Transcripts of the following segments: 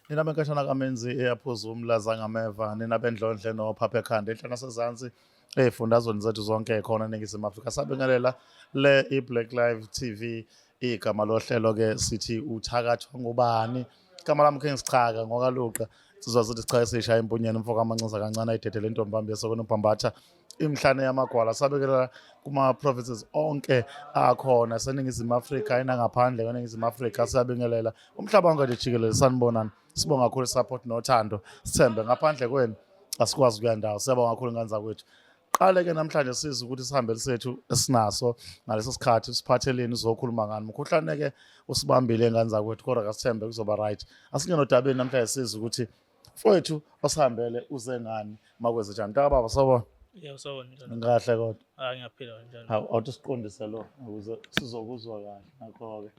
Nina benkashana kaMenzi eyaphuza umlaza ngameva, nina bendlondle nophapha ekhanda enhla nasezansi ey'fundazweni zethu zonke khona eNingizimu Afrika. Sabingelela le i-Black Live TV, igama lohlelo-ke sithi uthakathwa ngubani. Igama lami khe ngisichaka ngokaluqa sizwa sithi sichake sishaya empunyeni umfo kamancinza kancane ayidedele intombi yami yesokona ubhambatha imhlane yamagwala. Sabekela kuma-provinces onke akhona seNingizimu Afrika enangaphandle kweNingizimu Afrika. Siyabingelela umhlaba wonke nje jikelele. Sanibonani, sibonga kakhulu support nothando, sithembe ngaphandle kwenu asikwazi ukuya ndawo. Siyabonga kakhulu ngane zakwethu. Qale ke namhlanje siza ukuthi sihambe sethu esinaso ngaleso sikhathi siphatheleni uzokhuluma ngani mkhuhlane ke usibambile ngane zakwethu, kodwa kasithembe kuzoba right. Asingene odabeni namhlanje siza ukuthi mfowethu osihambele uze ngani makwenze njani. Mntaka baba, sawubona. Yebo, sawubona, njani? Ngikahle kodwa. Hayi, ngiyaphila, njani? Hawu, awuthi siqondise lo ukuze sizokuzwa kahle. Nakho-ke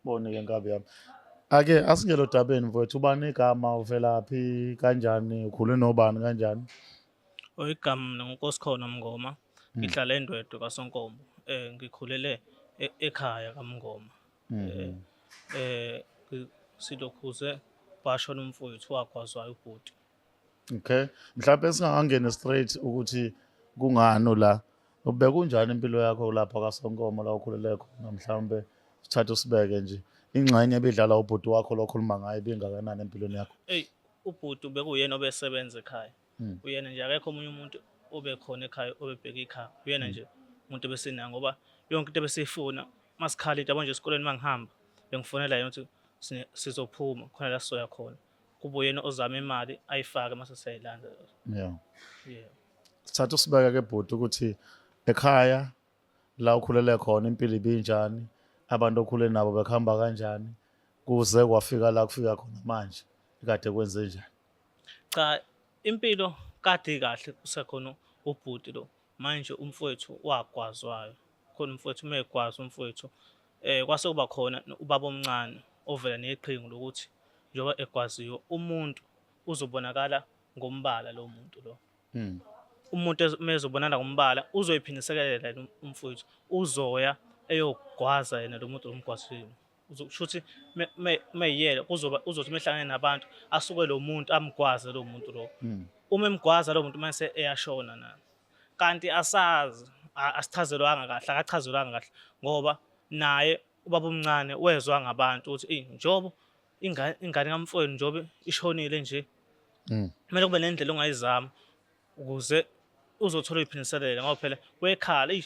bone-ke nkabi yami. Ake asingene odabeni mfowethu, ubani igama, uvelaphi, kanjani, ukhule nobani kanjani? Oh, igama mina nguNkosikhona Mngoma. Ngihlala eNdwedwe kaSonkomo. Ngikhulele ekhaya kaMngoma. Silokhuze bashona umfowethu wagwazwayo ubhuti. Okay, mhlawumbe singangeni straight ukuthi kungani la. Bekunjani impilo yakho lapha kaSonkomo la ukhulele khona? Mhlawumbe sithathe usibeke nje ingxenye ebidlala ubhuti wakho lokhuluma ngayo ibingakanani empilweni yakho? Ey, ubhuti bekuyena obesebenza ekhaya. Uyena nje, akekho omunye umuntu obekhona ekhaya obebheka ikhaya. Uyena nje umuntu ebesinaye ngoba yonke into ebesiyifuna masikhala into yabo nje esikoleni mangihamba bengifonela yena ukuthi sizophuma khona la sizoya khona. Kube uyena ozama imali ayifake mase siyayilanda. Yeah. Yeah. Sithatha usibeke ke bhuti ukuthi ekhaya la ukhulele khona impilo ibinjani, abantu okhule nabo bekuhamba kanjani kuze kwafika la kufika khona manje, kade kwenze njani? Cha, impilo kade kahle kusekhona ubhuti lo. Manje umfowethu wagwazwayo. Khona umfowethu uma egwaza umfowethu kwase kuba khona ubaba omncane ovela neqhinga lokuthi njengoba egwaziwe umuntu uzobonakala ngombala lo muntu lo. Umuntu uma ezobonakala ngombala uzoyiphindiselela yena umfowethu, uzoya eyogwaza yena lo muntu omgwazile. Kusho ukuthi meyiyela kuzoba uzothi mehlangene nabantu asuke lo muntu amgwaze lo muntu lo. Uma emgwaza lo muntu mase eyashona na. Kanti asazi, asichazelwanga kahle, akachazelwanga kahle ngoba naye ubaba omncane wezwa ngabantu ukuthi eyi njengoba ingane kamfowenu njengoba ishonile nje, kumele kube nendlela ongayizama ukuze uzothola uyiphindiselela ngoba phela wekhala eyi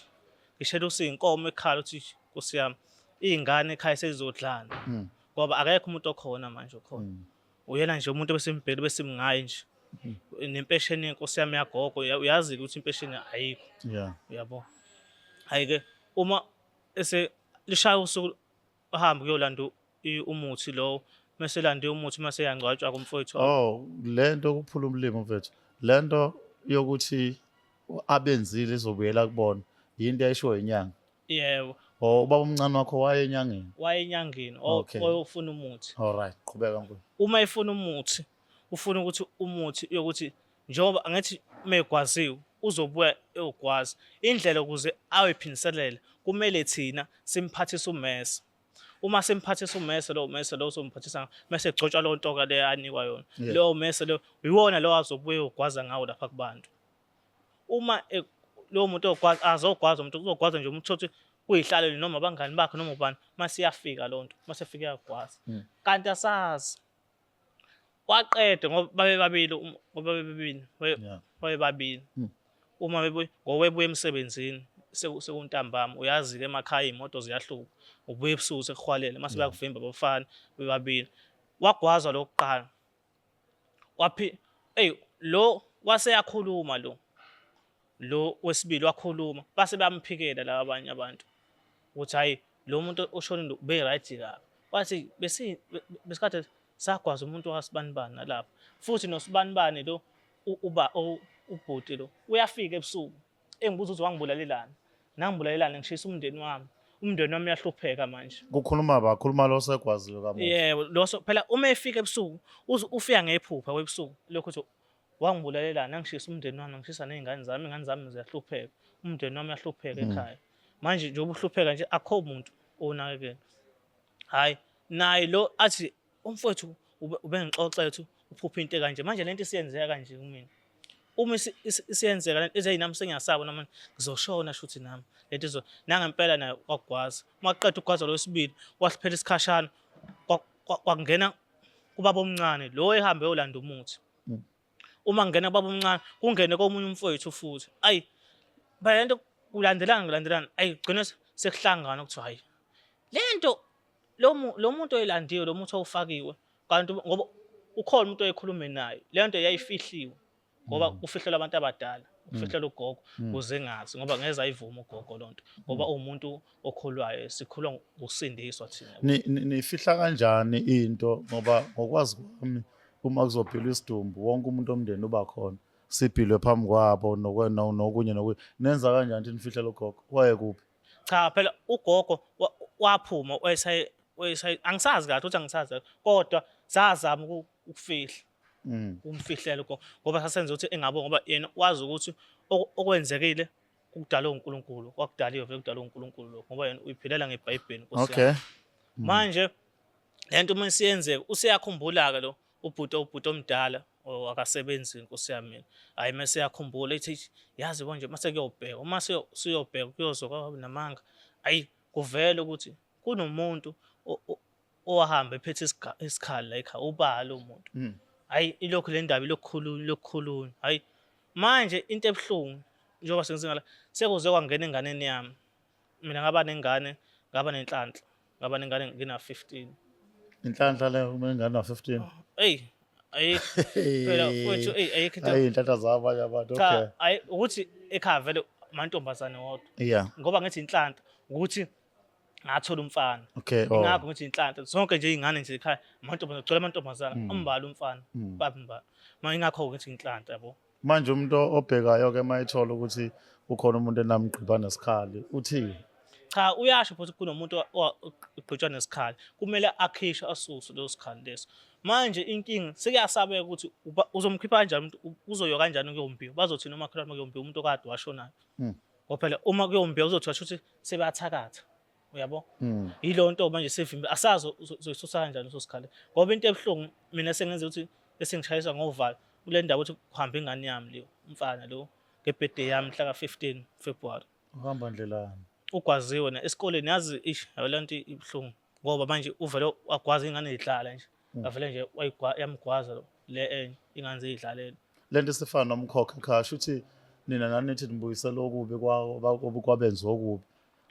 ngishela usiyinkomo ekhala uthi Nkosi yami iy'ngane ekhaya sezizodlana ngoba akekho umuntu okhona manje okhona. Uyena nje umuntu ebesimbheka besimngaye nje. Nempesheni yenkosi yami yagogo uyazi-ke ukuthi impesheni ayikho. Yeah. Uyabo. Hhayi-ke uma ese lishaya usuku ahambe kuyolanda umuthi lowo mese elande umuthi mase eyangcwatshwa kumfowethu. Oh, lento kuphula umlimo mfethu. Lento yokuthi abenzile izobuyela kubona yinto eyayishiwo inyanga. Yebo. Oh, ubaba omncane wakho waye enyangeni. Waye enyangeni, Okay. wayofuna umuthi. All right, qhubeka mfowethu. Uma efuna umuthi, ufuna ukuthi umuthi yokuthi njengoba angithi megwaziwe uzobuya eyogwaza. Indlela ukuze ayiphindiselele kumele thina simphathise ummese. Uma simphathisa ummese lowo mmese lowo somphathisa mese egcotshwa leyo ntoka le anikwa yona. Yeah. Lowo mmese lo iwona lo azobuya eyogwaza ngawo lapha kubantu. Uma lowo muntu ogwaza azogwaza umuntu uzogwaza nje umuntu uthi kuyihlalele noma abangani bakhe noma ubani mase iyafika loo nto mase efika iyagwaza. Kanti asazi. Waqeda ngoba babe babili ngoba babe babili babe babili. Uma bebuya ngoba ebuya emsebenzini sekuntambama uyazi-ke emakhaya iy'moto ziyahlupha ubuya ebusuku sekuhwalele mase bayakuvimba abafana bebabili. Wagwazwa lo kuqala. Waphi eyi lo waseyakhuluma lo lo wesibili wakhuluma base bamphikela laba abanye abantu ukuthi hayi lo muntu oshonile ube right kabi. Wathi besi besikade sagwaza umuntu wakasibanibani nalapha futhi nosibanibani lo uba ubhuti lo uyafika ebusuku engibuza ukuthi wangibulalelani nangibulalelani ngishisa umndeni wami, umndeni wami uyahlupheka manje. Kukhuluma ba khuluma lo segwaziwe kamuva. Yebo, lo so phela uma efika ebusuku uze ufika ngephupha kwebusuku lokhu uthi wangibulalelani angishisa umndeni wami ngishisa nezingane zami, ingane zami ziyahlupheka, umndeni wami uyahlupheka ekhaya. Manje njengoba uhlupheka nje akho muntu onakekela. Hhayi naye lo athi umfowethu Ubengixoxela ukuthi uphupha into ekanje. Manje lento isiyenzeka kanje kumina. Uma isiyenzeka lento ize nami sengiyasaba nami ngizoshona shuthi nami. Lento izo nangempela nayo kwagwaza. Uma kuqeda ukugwaza lo wesibili wasiphela isikhashana kwangena kubaba omncane lo ehambe eyolanda umuthi. Uma ngena kubaba omncane kungene komunye umfowethu futhi. Ayi lento kulandelana kulandelana ayi gcine sekuhlangana kuthiwa hayi lento lo muntu oyilandiwe lo muthi owufakiwe kanti ngoba ukhona umuntu oyekhulume naye le nto yayifihliwe ngoba kufihlelwa abantu abadala kufihlelwa ugogo kuze ngazi ngoba ngeze ayivuma ugogo lonto ngoba uwumuntu okholwayo sikhulwa ngokusindiswa thina. Nifihla kanjani into ngoba ngokwazi kwami uma kuzophilwa isidumbu wonke umuntu omndeni uba khona sibhilwe phambi kwabo nokunye nokunye nenza kanjani ukuthi nifihle lo gogo wayekuphi? Cha phela ugogo waphuma wayesaye angisazi kahle ukuthi angisazi kahle kodwa sazama ukufihla ukumfihlela ugogo ngoba sasenza ukuthi engabo ngoba yena wazi ukuthi okwenzekile kudalwe uNkulunkulu kwakudaliwe vele kudalwe uNkulunkulu lokho ngoba yena uyiphilela ngeBhayibheli Nkosi yami. Manje lento uma isiyenzeka useyakhumbula-ke lo ubhuti ubhuti omdala akasebenzi Nkosi yami mina. Hhayi mese eyakhumbula ethi yazi konje mase kuyobheka uma siyobheka kuyozwa namanga hhayi kuvele ukuthi kunomuntu owahamba ephethe isikhali la ekhaya ubala lo muntu. Hhayi ilokhu le ndaba ilokhu khulunywa ilokhu khulunywa hhayi manje into ebuhlungu njengoba sengizingala sekuze kwangena enganeni yami. Mina ngaba nengane ngaba nenhlanhla ngaba nengane ngina-15. Inhlanhla leyo uma ingane na-15. Eyi ayikho phela mfowethu eyi ayikho into. Ayi inhlanhla zabanye abantu okay. Cha ayi ukuthi ekhaya vele amantombazane wodwa. Yeah. Ngoba ngithi inhlanhla ukuthi ngathola umfana. Okay. Oh. Ingakho ngithi inhlanhla zonke nje izingane nje ekhaya amantombazane kugcwele amantombazane ambala umfana baba. Ma ingakho ngithi inhlanhla yabo. Manje umuntu obhekayo ke mayithola ukuthi ukhona umuntu enamgqiba nesikhali uthi Cha uyasho futhi kunomuntu ogqitshwa nesikhali kumele akhishwe asuswe leso sikhali leso. Manje inkinga sekuyasabeka ukuthi uzomkhipha kanjani umuntu uzoywa kanjani kuyombiwa bazothini omakhelwane kuyombiwa umuntu okade washonayo. Ngoba phela uma kuyombiwa kuzothiwa shuthi sebayathakatha. Uyabo? Yilo nto manje sevimbe asazi uzoyisusa kanjani leso sikhali. Ngoba into ebuhlungu mina sengenza ukuthi esengishayiswa ngovalo kule ndawo ukuthi kuhamba ingane yami leyo umfana lo ngebirthday yami mhla ka-15 February. Uhamba ndlelani? Ugwaziwe na esikoleni yazi ish le nto ibuhlungu ngoba manje uvele wagwaza ingane idlala nje. Avele nje yamgwaza le enye ingane ziyidlalela. Lento isifana nomkhokha ekhaya shuthi nina nanithi nibuyisela okubi kwabenza okubi.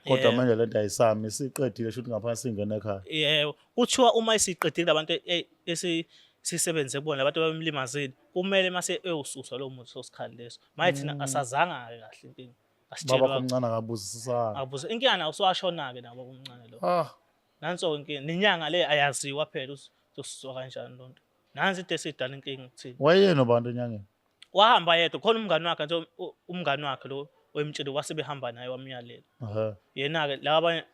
Kodwa manje lento ayisami isiqedile shuthi ngaphansi ingena ekhaya. Yebo, kuthiwa uma isiqedile abantu sisebenze kubona abantu abamlimazile kumele mase eyususwa lowo muthi sosikhali leso. Manje thina asazanga-ke kahle inkinga. Asitshelwa. Baba omncane akabuzisisanga. Akabuza inkinga nawo usewashona-ke nawo baba omncane lo. Ah. Nanso inkinga nenyanga le ayaziwa phela uzosuswa kanjani lonto. Nansi into esidala inkinga kuthina. Wayeyena abantu enyangeni. Wahamba yedwa khona umngani wakhe nje umngani wakhe lo wemtshele wase behamba naye wamyalela. Yena-ke laba abanye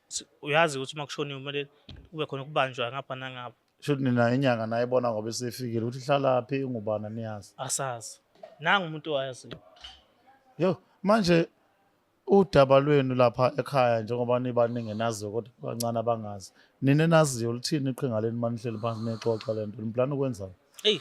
uyazi ukuthi uma kushoniwe kumele kube khona ukubanjwa ngapha nangapha. Shuthi nina inyanga nayibona ngoba isifikile ukuthi ihlalaphi ingubani niyazi. Asazi. Nangu umuntu owayaziyo. Yo manje udaba lwenu lapha ekhaya njengoba nibaningi naziyo kodwa bancane abangazi. Nina enaziyo lithini iqhinga lenu manihleli phansi nixoxa lento niplana ukwenzani? Eyi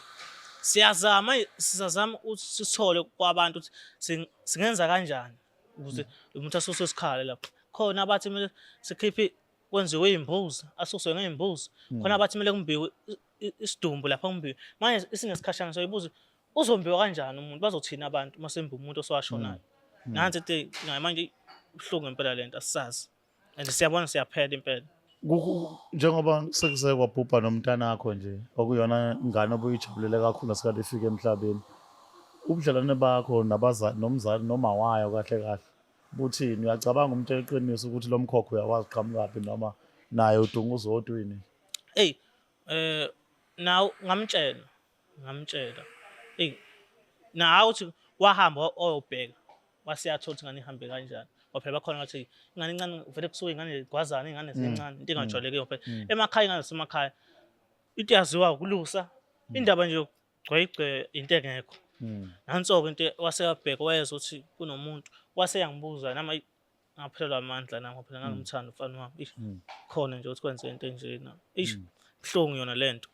siyazama sisazama ukuthi sithole kwabantu ukuthi singenza kanjani ukuze lo muntu asuswe isikhala lapho. Khona abathi kumele sikhiphe kwenziwe iy'mbuzi asuswe ngey'mbuzi. Khona abathi kumele kumbiwe isidumbu lapha kumbiwe. Manje isinesikhashana soyibuza uzombiwa kanjani umuntu bazothini abantu uma sembiwa umuntu osewashonayo. Nansi into nayo manje ibuhlungu impela lento asisazi. And siyabona siyaphela impela. Njengoba sekuze kwabhubha nomntanakho nje okuyona ingane obuyijabulele kakhulu ngesikhathi ifika emhlabeni. Ubudlelwane bakho nabazali nomzali noma wayo kahle kahle buthini? Uyacabanga umtshela iqiniso ukuthi lo mkhokha uyawazi uqhamukaphi noma naye udunguza otwini? Eyi naw ngamtshela ngamtshela. Eyi nawe uthi wahamba wayobheka wase yathola ukuthi ingane ihambe kanjani. Ngoba phela bakhona bathi ingane incane vele kusuke ingane igwazana ingane zincane into engajwayelekile phela. Emakhaya ingane zasemakhaya into yaziwa ukulusa indaba nje gcwegcwe into engekho. Nanso-ke into wase yabheka wezwa ukuthi kunomuntu wase yangibuza nami ngaphelelwa amandla nami phela ngangimthanda umfana wami. Eish khona nje ukuthi kwenzeke into enjena. Eish buhlungu yona lento.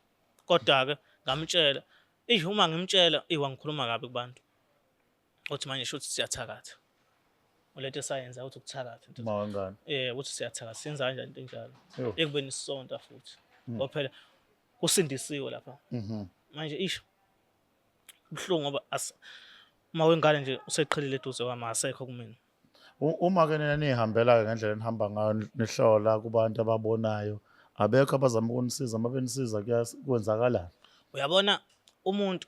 Kodwa-ke ngamtshela, eyi uma ngimtshela, eyi wangikhuluma kabi kubantu. Uthi manje shuthi siyathakatha. Lento esayenza ukuthi ukuthakatha. Uma wengane. Eh ukuthi siyathakatha, senza kanjani into enjalo. Yo. Ekubeni sisonta futhi. Ngoba phela kusindisiwe lapha. Manje isho kubuhlungu ngoba uma wengane nje useqhelile eduze kwami asekho kumina. Uma-ke nina nihambela-ke ngendlela enihamba ngayo nihlola kubantu ababonayo, abekho abazama ukunisiza, uma benisiza kwenzakalani? Uyabona umuntu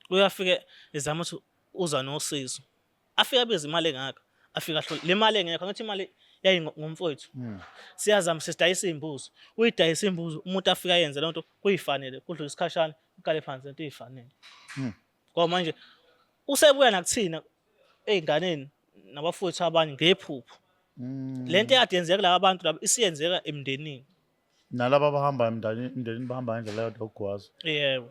uyafike ezama ukuthi uza nosizo, afike abize imali engaka, afike ahlole le mali engekho, angithi imali yayingomfowethu. Siyazama sidayisa iy'mbuzi, uyidayisa imbuzi umuntu afike ayenze loo nto kuyifanele, kudlule isikhashana uqale phansi lento iyifanele. Ngoba manje usebuya nakuthina ey'nganeni nabafowethu abanye ngephupho. Le nto ekade yenzeka kulaba bantu laba isiyenzeka emndenini. Nalaba abahamba emndenini bahamba ngendlela eyodwa ukugwaza. Yebo.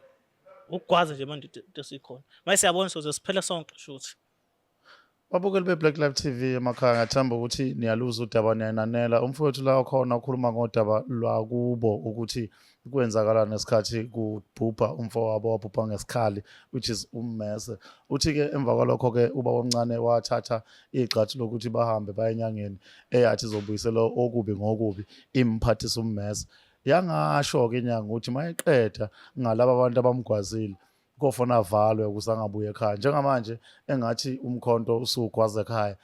Ukugwaza nje manje into esikhona. Manje siyabona soze siphele sonke shuthi. Babukeli be-Black Life TV emakhaya, ngiyathemba ukuthi niyaluzwa udaba niyananela. Umfowethu la okhona ukhuluma ngodaba lwakubo ukuthi kwenzakalani ngesikhathi kubhubha umfowabo wabhubha ngesikhali, which is ummese. Uthi-ke emva kwalokho-ke ubaba omncane wathatha igxathu lokuthi bahambe baye enyangeni eyathi izobuyisela okubi ngokubi, imphathisa ummese. Yangasho-ke inyanga ukuthi mayiqeda ngalaba abantu abamgwazile kofuna avalwe ukuze angabuyi ekhaya. Njengamanje engathi umkhonto usugwaza ekhaya,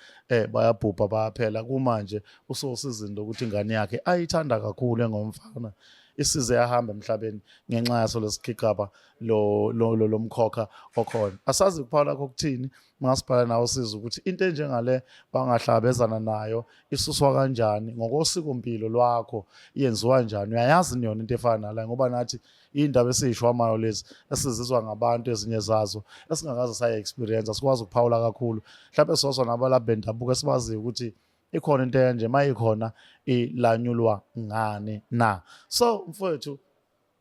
bayabhubha bayaphela. Kumanje usosizini lokuthi ingane yakhe ayithanda kakhulu engomfana isize yahamba emhlabeni ngenxa yaso lesigigaba lo lomkhokha okhona. Asazi ukuphawula kokuthini, ungasibhala nawe usiza ukuthi into enjengale bangahlangabezana nayo isuswa kanjani ngokosikompilo lwakho, yenziwa kanjani, uyayazi yona into efana nala, ngoba nathi iy'ndaba esiyishwamayo lezi esizizwa ngabantu ezinye zazo esingakaze sayi-experience, asikwazi ukuphawula kakhulu. Mhlawumbe sozwa nabalaphi bendabuko esibaziyo ukuthi ikhona into enje, uma ikhona ilanyulwa ngani na. So mfowethu,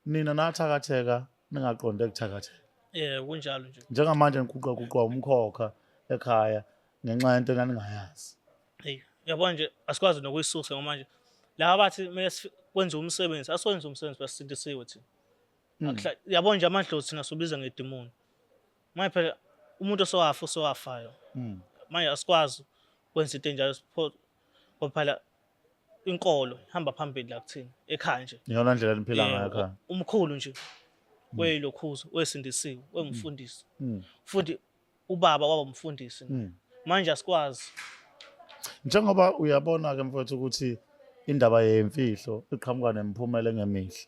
nina nathakatheka ningaqonde kuthakatheka. Yebo, kunjalo nje. Njengamanje niguqaguqwa umkhokha ekhaya ngenxa yento enaningayazi. Hey, uyabona nje asikwazi nokuyisusa ngoba manje laba bathi kumele kwenziwe umsebenzi, asiwenze umsebenzi basindisiwe thina. Uyabona nje amadlozi thina sibiza ngedimoni. Manje phela umuntu osowafa usowafayo. Manje asikwazi ukwenza into enjalo, ngoba phela inkolo ihamba phambili la kuthina ekhaya nje. Iyona ndlela eniphila ngayo ekhaya. Umkhulu nje weyilokhuzo wesindisiwe wengumfundisi. Futhi ubaba waba umfundisi. Manje asikwazi. Njengoba uyabona ke mfowethu ukuthi indaba yemfihlo iqhamuka nemiphumela engemihle.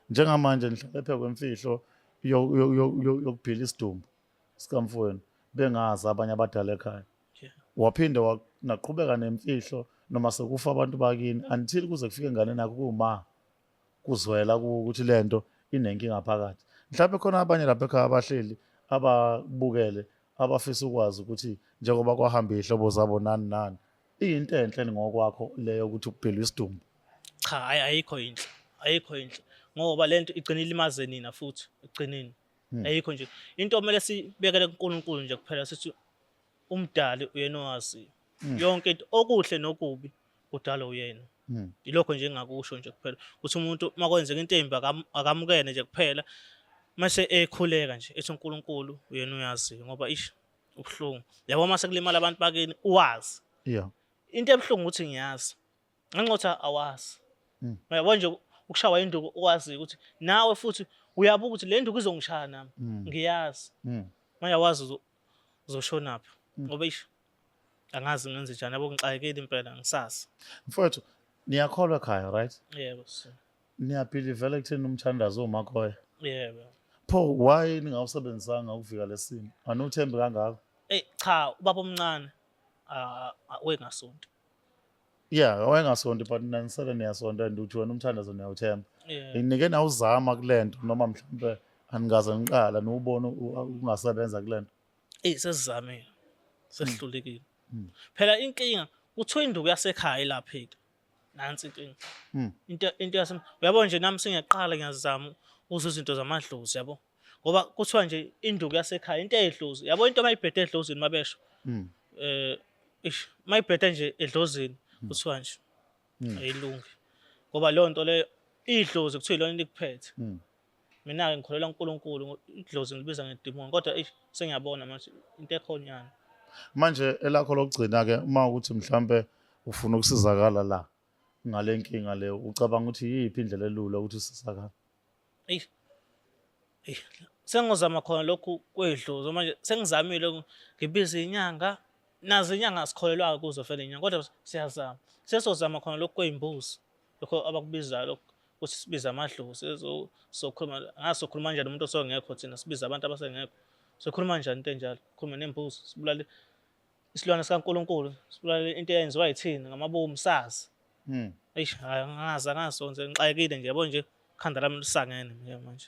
Njengamanje nihlale phezu kwemfihlo yokuphila isidumbu sikamfowenu bengazi abanye abadala ekhaya. Waphinde naqhubeka nemfihlo noma sekufa abantu bakini until kuze kufike enganeni yakho kuma kuzwela ukuthi lento inenkinga phakathi. Mhlawumbe khona abanye lapha ekhaya abahleli ababukele abafisa ukwazi ukuthi njengoba kwahamba iy'hlobo zabo nani nani, iyinto enhle ngokwakho leyo ukuthi ukubhilwe isidumbu? Cha, ayikho inhle, ayikho inhle ngoba lento igcina ilimaze nina futhi ekugcineni. Ayikho nje into okumele sibekele kuNkulunkulu nje kuphela, sithi umdali uyena owaziyo yonke into, okuhle nokubi kudalwa uyena. Yilokho nje engingakusho nje kuphela, ukuthi umuntu uma kwenzeka into embi akamukele nje kuphela, mase ekhuleka nje ethi uNkulunkulu uyena oyaziyo, ngoba ish ubuhlungu. Yabo uma sekulimala abantu bakini uwazi. Into ebuhlungu ukuthi ngiyazi. Ngenxa yokuthi awazi. Uyabona nje ukushawa induku owaziyo ukuthi nawe futhi uyabuka ukuthi le nduku izongishaya nami. Ngiyazi. Manje awazi uzoshonaphi. Ngoba ish angazi ngenze njani, yabo ngixakekile impela ngisazi. Mfowethu, niyakholwa ekhaya, right? Yebo sir. Niyabhilivela ekutheni umthandazo umakoya. Yebo. Pho why ningawusebenzisanga ukuvika lesimo? Anuthembi kangako? Eh cha, ubaba omncane wengasonto. Yeah, wayengasonti but nanisele niyasonta and uthi wena umthandazo niyawuthemba. Nike nawuzama kulento noma mhlawumbe anikaze niqala niwubone ungasebenza kulento? Eh sesizamile. Sesihlulekile. Phela inkinga kuthiwa induku yasekhaya ilapheka. Nansi inkinga. Into yase uyabona nje nami sengiyaqala ngiyazama uzwa izinto zamadlozi yabo. Ngoba kuthiwa nje induku yasekhaya into eyidlozi. Yabo into mayibhede edlozini mabesho. Ish mayibhede nje edlozini kuthiwa nje ayilungi. Ngoba leyo nto leyo idlozi kuthiwa ilona likuphethe. Mina-ke ngikholelwa kuNkulunkulu, idlozi ngilibiza ngedimoni, kodwa eish sengiyabona manje into ekhona yani. Manje elakho lokugcina-ke uma ukuthi mhlampe ufuna ukusizakala la ngale nkinga le, ucabanga ukuthi yiyiphi indlela elula ukuthi usizakale? Eish. Eish. Sengizama khona lokhu kwedlozi manje sengizamile ngibiza inyanga nazo inyanga asikholelwa kuzo vele inyanga kodwa siyazama. Sesozama khona lokhu kwey'mbuzi lokho abakubizayo lokhu ukuthi sibize amadlozi sokhuluma ngazi sokhuluma kanjani umuntu osongekho thina sibize abantu abasengekho sokhuluma kanjani into enjalo khulume nembuzi sibulale isilwane sikaNkulunkulu sibulale into eyenziwa yithina ngamabomu sazi. Eish hayi angazi angazi sonze ngixakekile nje yabo nje khanda lami lisangene nje manje.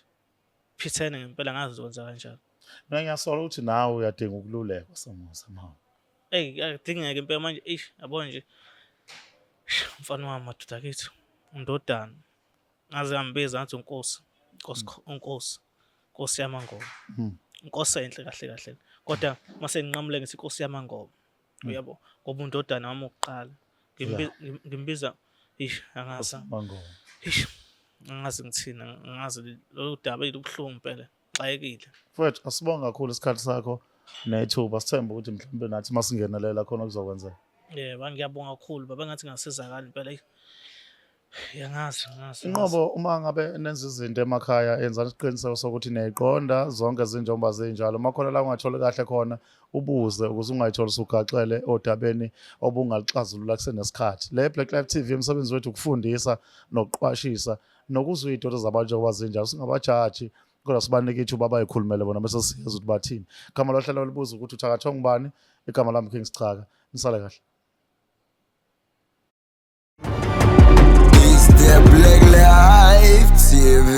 Phithene ngempela ngazi zokwenza kanjani. Mina ngiyasola ukuthi nawe uyadinga ukululekwa somehow. Eyi akudingeki impela manje eish yabo nje. Mfana wami madoda kithi undodana. Ngaze ngambiza ngathi unkosi. Nkosi unkosi. Nkosi yamangoma. Inkosi enhle kahle kahle. Kodwa mase nginqamule ngithi inkosi yamangoma. Uyabo ngoba undodana wami wokuqala. Ngimbiza eish angazi. Mangoma. Eish angazi ngithini angazi lolu daba elubuhlungu impela. Xakekile. Mfowethu asibonge kakhulu isikhathi sakho nethuba sithembe ukuthi mhlawumbe nathi masingenelela khona kuzokwenzeka. Yebo ngiyabonga kakhulu baba ngathi ngasizakala impela. Yangazi ngazi. Inqobo uma ngabe nenza izinto emakhaya yenzani isiqiniseko sokuthi niyayiqonda zonke zinjengoba zinjalo. Uma khona la ungatholi kahle khona ubuze ukuze ungayitholi usugaxele odabeni obungaluxazulula kusenesikhathi. Le Black Life TV umsebenzi wethu ukufundisa nokuqwashisa nokuzwa iy'tori zabantu njengoba zinjalo singabajaji kodwa sibanike ithuba abayikhulumele bona bese siyezwa ukuthi bathini. Igama lohlelo libuza ukuthi uthakathwa ngubani, igama lami King Sichaka. Nisale kahle. It's the Black Life TV.